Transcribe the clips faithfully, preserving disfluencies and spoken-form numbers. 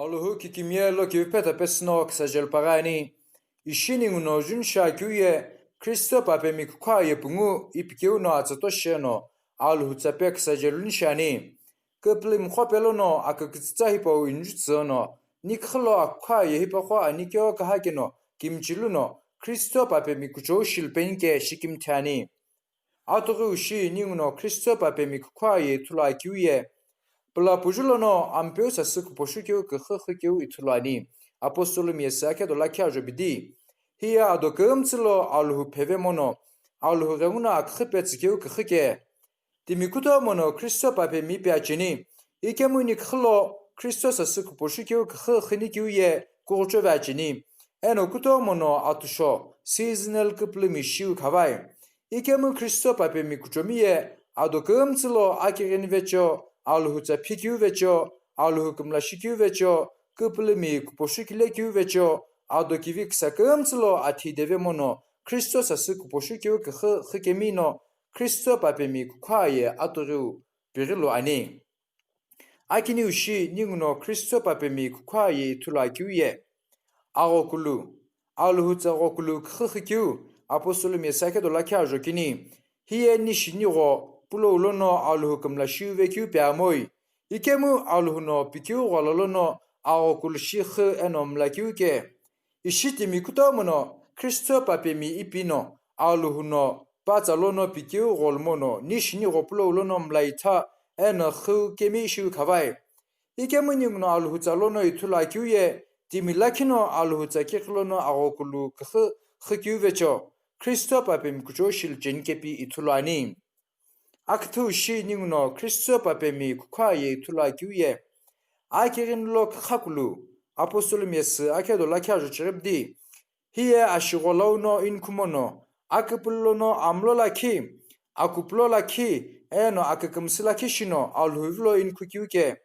Alhou kikimiye lo kivipeta pesüno küsajelu paghi ani. Ishi ninguno junishiakeu ye Kristo papemi kukhoa ye pungu ipikeu no atsatoshi eno Alhou tsape küsajelu nishi ani. Küpülümi qo pelono akükütsütsa hipau injutsü no, niküxü lo akukhoa ye hipaqo anikeo küha keno kimichilu no Kristo papemi kuchou shilupeni ke shikimthi ani. Atughiu shi ninguno Kristo papemi kukhoa ye ithulu akeu ye, püla puju lono Ampeu sasü kuposhu keu küxü xükeu ithulu ani. Apostle miyesü akhedo lakhi ajo bidi. Hiye ado kümtsü lo Alhou pheve mono, Alhou ghenguno aküxü petsü keu küxü ke. Timi kutomo no Kristo papemi pi acheni, ikemu niküxü lo Kristo sasü kuposhu keu küxü xünikeu ye kughuchove acheni. Eno kutomo no atusho, seasonal küpülümi shiu khavai. Ikemu Kristo papemi kuchomi ye ado kümtsü lo akighini vecho, Alhou tsa phikeu vecho, Alhou kümla shikeu vecho, küpülümi kuposhu kile keu vecho, ado kivi küsa kümtsü lo athideve mono Kristo sasü kuposhu keu küxü xükemi no Kristo papemi kukhoa ye atughiu pighilu ani. Akiniu shi ninguno Kristo papemi kukhoa ye ithulu akeu ye, aghokulu, Alhou tsa ghokulu küxü xükeu, Apostle miyesü akhedo lakhi ajo kini. Hiye nishi nigho pulou lono Alhou kümla shiuve keu pe amoi. Ikemu Alhou no pikeu gholo lono aghokulu shi xü eno mlakeu ke. Ishi timi kutomo no Kristo papemi ipi no Alhou no patsa lono pikeu gholo mono nishi nigho pulou lono mlaitha eno xükemi shiu khavai. Ikemu ninguno Alhou tsa lono ithulu akeu ye, timi lakhi no Alhou tsa kikhi lono aghokulu küxü xükeu vecho, Kristo papemi kuchou shilucheni kepi ithulu ani. Aküthü shi ninguno Kristo papemi kukhoa ye ithulu akeu ye, akighini lo küxakulu, Apostle miyesü akhedo lakhi ajo chiribidi. Hiye ashigho lau no inikhu mono, aküpülü lono amlo lakhi, akupulo lakhi, eno akükümsü lakhi shino Alhou vilo inikhu keu ke.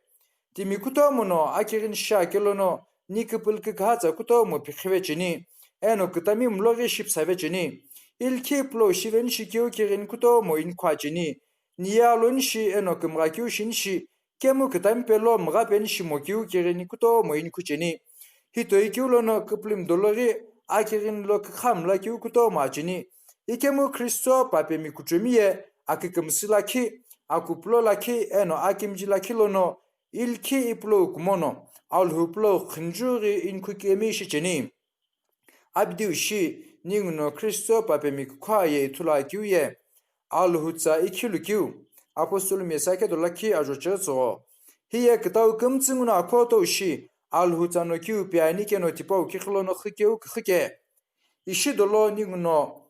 Timi kutomo no akighini shi akelo no niküpülü kükühatsa kutomo pikhivecheni, eno kütami mloghi shipsavecheni. Ilkhi pulou shiveni shikeu kighini kutomo inikhu acheni. Niye aloni shi eno kümgha keu shini shi, kemu kütami pelo mgha peni shimo keu kighini kutomo inikhu cheni. Hitoi keu lono küpülümi dologhi akighini lo kükha mla keu kutomo acheni. Ikemu Kristo papemi kuchomi ye akükümsü lakhi, akupulo lakhi eno akimji lakhi lono ilkhi ipulou kumono, Alhou pulou khunjughi inikhu kemi shicheni. Abidiu shi ninguno Kristo papemi kukhoa ye ithulu akeu ye, Alhou tsa ikhilu keu, Apostle miyesü akhedo lakhi ajo chiritsügho. Hiye kütau kümtsü nguno akhotou shi, Alhou tsa no keu pi ani keno tipau kikhi lono xükeu küxü ke. Ishi dolo ninguno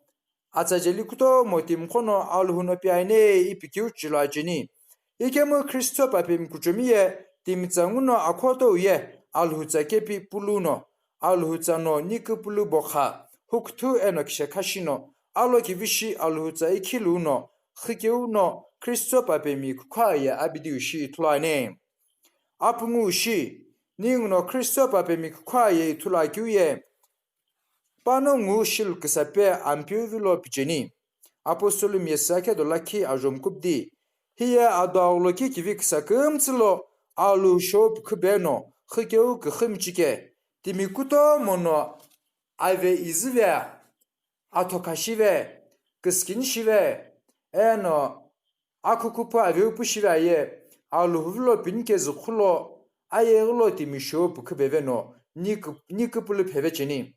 atsa jeli kutomo timi qo no Alhou no pi ani ipi keu chilu acheni. Ikemu Kristo papemi kuchomi ye timi tsa nguno akhotou ye Alhou tsa kepi pulu no, Alhou tsa no niküpülü bokha, hukuthu eno kishekha shino, alo kivishi Alhou tsa ikhilu no, xükeu no Kristo papemi kukhoa ye abidiu shi ithulu ani. Apungu shi, ninguno Kristo papemi kukhoa ye ithulu akeu ye, pano ngu shilu küsape Ampeu vilo picheni. Apostle miyesü akhedo lakhi ajo mkubdi. Hiye ado agholo kikivi küsa kümtsü lo Alhou shou pükhü beno xükeu küxü michike. Timi kutomo no ave izüve, athokha shive, küskini shive, eno akhukupu aveu pu shive aye, Alhou vilo pini kezüqhu lo, ayeghi lo timi shou pükhü beveno, nikü-, niküpülü phevecheni.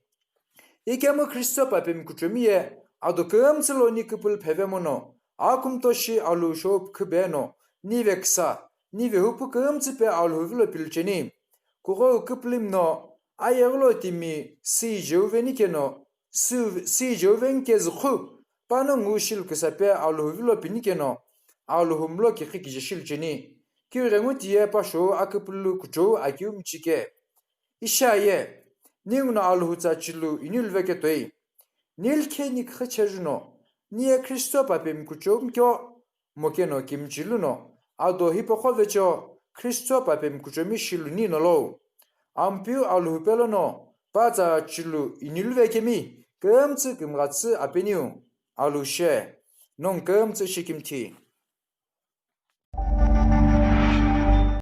Ikemu Kristo papemi kuchomi ye, ado kümtsü lo niküpülü pheve mono, akumto shi Alhou shou pükhü beno, nive küsa, nive hupu kümtsü pe Alhou vilo pilucheni. Kughou küpülümi no, ayeghi lo timi sü ijeuveni keno, sü, sü ijeuveni kezüqhu, pano ngu shilu küsape Alhou vilo pini keno, Alhou mlo kikhi kije shilucheni. Keu ghengu tiye pa shou aküpülü kuchou akeu michike. Ishi aye, ninguno Alhou tsa chilu iniluveke toi. Nilkhe niküxü chejuno, niye Kristo papemi kuchou mkeo, mokeno kimichilu no, ado hipaqo vecho Kristo papemi kuchomi shilu ni nolo. Ampeu Alhou pelono, patsa chilu iniluvekemi, kümtsü kümghatsü apeniu, Alhou she, nongu kümtsü shikimthi.